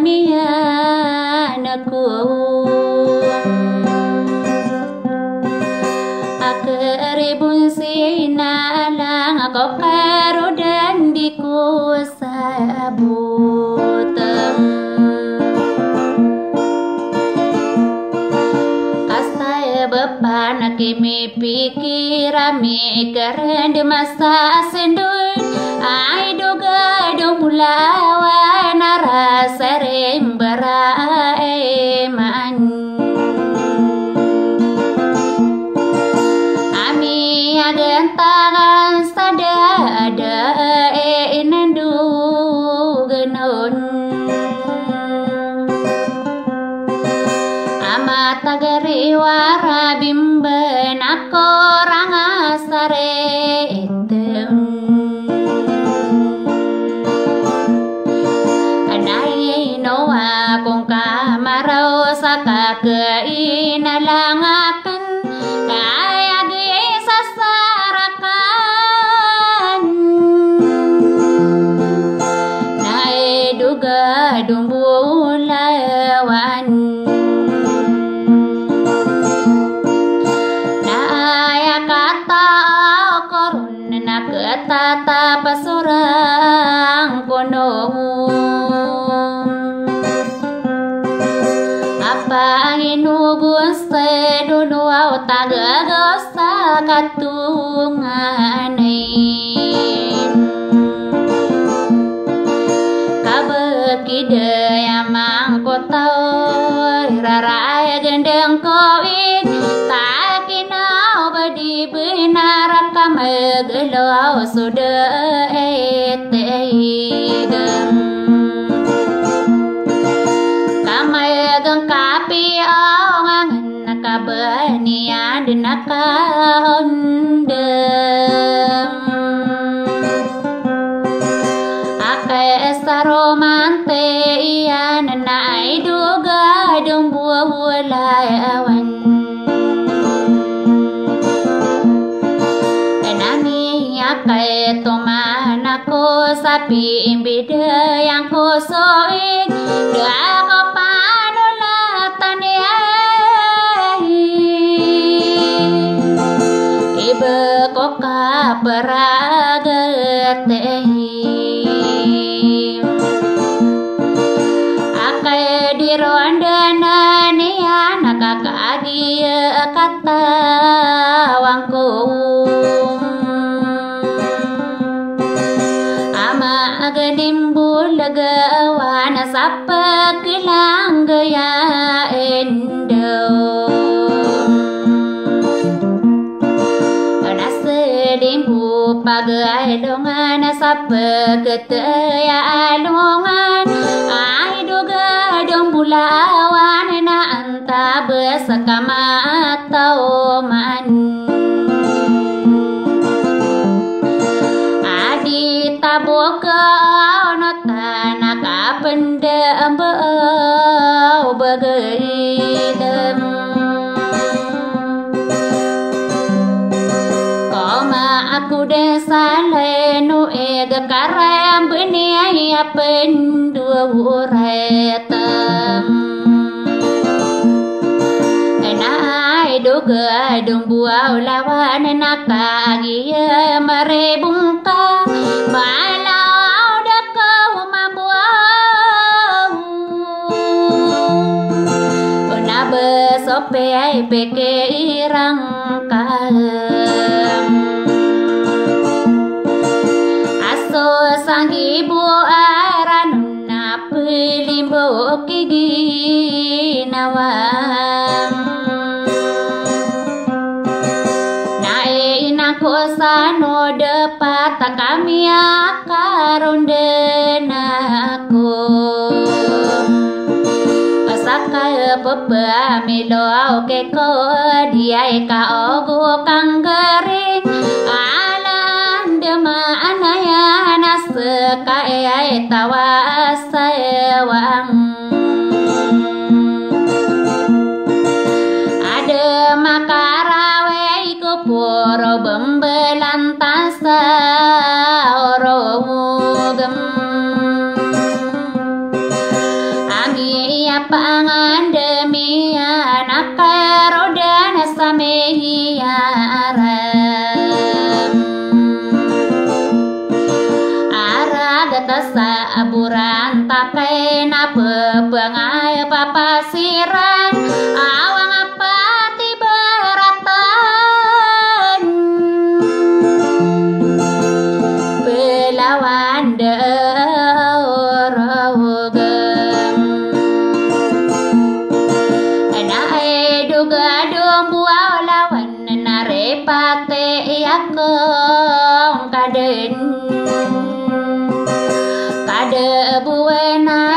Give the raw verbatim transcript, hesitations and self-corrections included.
miyan ako. A karibon sii na alang ako karodan di ko sabot. Ka sabap a na kimipikir a mikarandam a sa sendon, ay dogadong bolawan a rasa rimbaraiman. A miyagantagan sa da a da i inandogan on. A matag a riwara bimban a korang a sarit. Anay no akong kamaraw sa kakainalangakan, kaya gi sasarakan. Nay dogadong bolawan. Nay a katao ko ron na katatapasorang kono. A panginogon sa dodo aw tagagaw sa katonganay. Ka ba kida ya mangkotaw, raraya gendeng ko ig, takinaw ba di benar ka magelaw so da ete ig. Ka magengkapi aw ngangen na ka ba niyan den a kaondem. A kesa roman te iyan na ay dogadong bolawan. Nani a ketoman ako sa pimbidayang ko so ig, da ko panolatan iyan. Iba ko kaparagat iyan. A kay di rondanan iyan a kakagiya a katawan ko. A maaganim bolagawan a sa pekelanggaya endo. Na sedimbo pagalongan a sa peketaya alongan. Ay dogadong bolawan na antabes ka mataw man. A di tabo ka onot a na kapendem ba aw bagay dem. Koma ako den sa leno ig a karam beni a pendowa oret. Na ay dogadong bolawan na kagiya maribong ka, malaw da ka mamboaw. Na ba so piyay pikirang ka. A so sanggibo a ranon na pelimbo ki ginawa. Na ina ko sa no depat a kami a karondan ako. Sa kapepamilo ki ko di ay ka ogo kanggaring, alaan da maana iyan a seka i ay tawas sa ewang. A da makaraway ko poro bembelan tasa orogem. Pangandam iyan a karodan sa miyaram. Aragat sa boran ta kena pepengay papasiran, awang pati beratan. Belawan da orogam. Ana ay duga dong buaw lawan na ripati iyakong kaden. Kada buwan na